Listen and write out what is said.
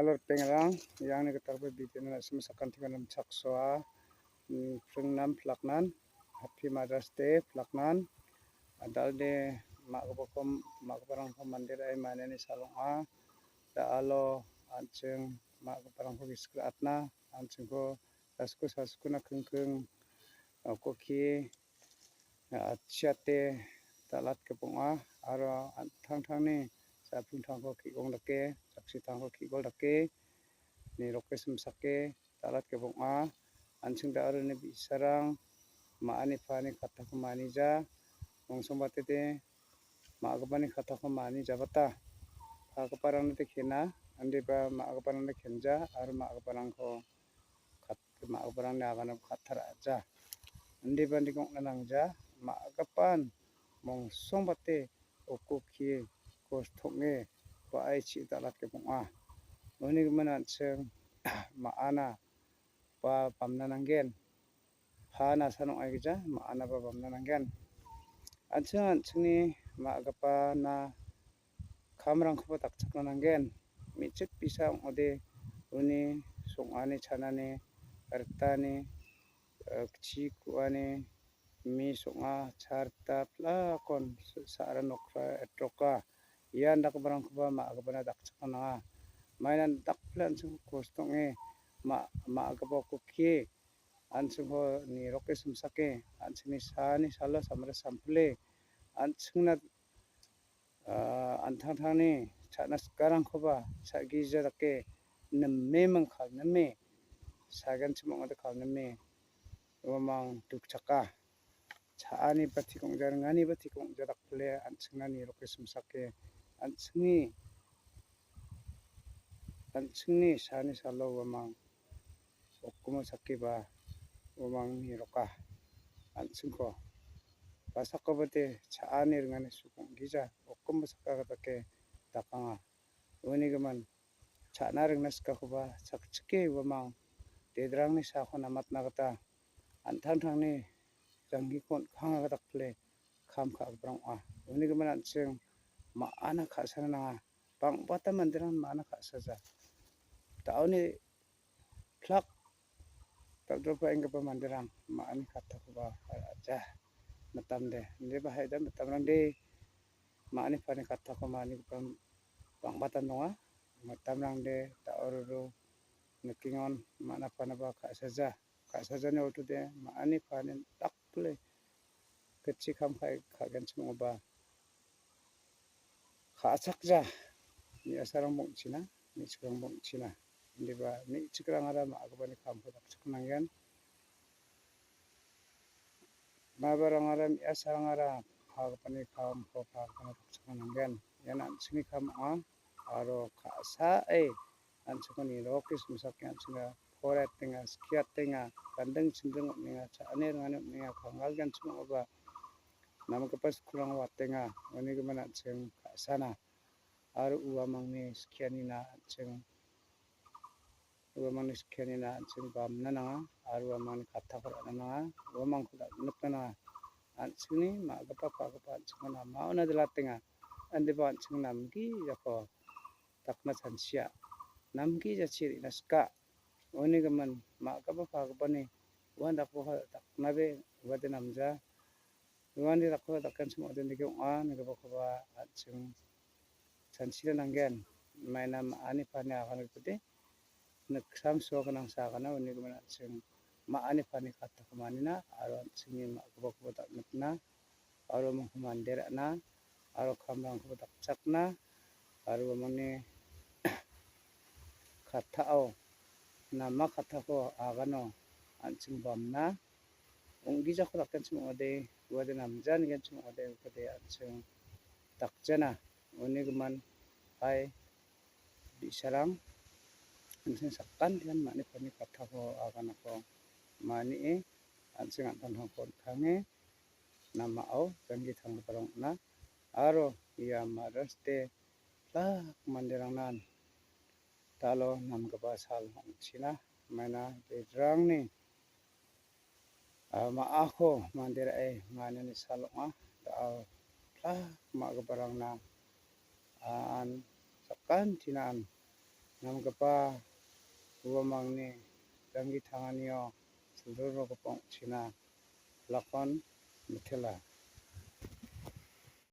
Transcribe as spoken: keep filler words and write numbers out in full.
Halo ripengrang, iangni gitalgipa video-na na·simang sakantikan namchaksoa. Mm, pringnam pilaknan, Happy Mother's Day pilaknan. Adalde ma·gipako, ma·giparangko mande ra·e maniani sal ong·a. Da·alo an·ching ma·giparangko gisik ra·atna, an·chingko sasku saskuna kingking, ah, koki, ah, chiate dal·atgipa ong·a, aro an-, tangtangni ja·pringtangko ki·ong dake, jaksitangko ki·gol dake, niroke simsake dal·atgipa ong·a. An·ching da·aloni bi·sarang ma·ani paani kattako manija, mongsongbatede ma·gipani kattako manijabata. Pagiparangde kena, indiba ma·giparangde kenja, aro ma·giparangko kat-, ma·giparangni agano kattaraja. Indiba nikongna nangja, ma·gipan mongsongbate uko kie kos tong·e ba·ai chi·e dal·atgipa ong·a. Uni gimin an·ching ma·ana ba bamna nanggen. Paana san ong·aigija ma·anaba bamna nanggen. An·ching an·chingni ma·gipana kamrangkoba dakchakna nanggen. Me·chik bi·sa ong·ode uni song·ani, chanani, ritani, eh, chi ku·ani, mi song·a, cha rita, plakon sa-, sa·ra nokra etroka. Ian dakgiparangkoba ma·gipana dakchakna nanga. Mainan dakpile an·chingko kos tong·e ma-, ma·gipa kokie an·chingko niroke simsake, an·chingni saani salo samare sampile, an·chingna, ah, an·tangtangni cha·na sikarangkoba cha·gija dake nime mingkal nime, saganchim ong·ode kal nime, uamang dukchaka. Cha·ani ba tik ong·ja, ringani ba tik ong·ja dakpile an·chingna niroke simsake, an·chingni, an·chingni saani salo uamang okkomo sakeba uamang niroka an·chingko. Basakobade cha·ani ringani suk ong·gija okkomo sakaka dake dakanga. Uni gimin cha·na ringna sikakoba sakchike uamang dedrangni saako namatna gita an·tangtangni janggiko on·kanga dakpile kam ka·giparang ong·a. Uni gimin an·ching ma·ana ka·sana nanga. Bang·bata manderang ma·ana ka·saja. Da·oni plak dal·dalbaenggipa manderang ma·ani kattakoba ra·aja. Mitamde, indeba haida mitamrangde ma·ani pani kattako manigipa bang·batan donga. Mitamrangde da·o ruru nikengon ma·na panaba ka·saja. Ka·sajani oltode ma·ani panin dakpile ketchi kam ka-, ka·genchim ong·oba ka·chakja. Me·asarang bong·china, me·chikrang bong·china. Indiba me·chikrangara ma·gipani kamko dakchakna nanggen. Mabarangara me·asarangara pagipani kamko pagipani dakchakna nanggen. Ian an·chingni kam ong·a aro ka·sae an·chingko niroke simsake an·chingna poratenga, skiatenga, ganding chinding on·enga, cha·ani ringani on·enga, kangal genchim ong·oba namgipa skulrango watenga, uni gimin an·ching ka·sana aro uamangni skianina an·ching uamangni skianina an·ching bamna nanga aro uamangni kattako ra·na nanga, uamangko dal·nikna nanga. An·chingni ma·gipa pa·gipa an·chingko namaona dilatenga. Indiba an·ching namgijako dakna chanchia. Namgijachi re·na sika. Uni gimin ma·gipa pa·gipani uan dakgipa daknabe uade namja. Uani dakgipa dakgenchim ong·a, nigipakoba an·ching chanchina nanggen. Maina ma·ani pani aganrikode niksamsoa gnangsa agana, uni gimin an·ching ma·ani pani kattako manina aro an·chingni ma·gipakoba dal·nikna aro uamangko mande ra·na aro kamrangkoba dakchakna aro uamangni kattao nama kattako agano an·ching bamna ong·gijako dakgenchim ong·ode, uade namja nigenchim ong·ode, ukode an·ching dakjana. Uni gimin, hai, bi·sarang, an·ching sakantian ma·ni pani kattako aganako mani·e, an·ching an·tangtangko rikange, namao janggi tanggiparang ong·na, aro ia Mother's Day plak manderangnan da·alo namgipa sal ong·china, maina dedrangni ah, ma·ako mande ra·e maniani sal ong·a. Da·o plak ma·giparangna, ah, an sakantinan namgipa uamangni janggi tanganio sildilrogipa ong·china pilakon mitela.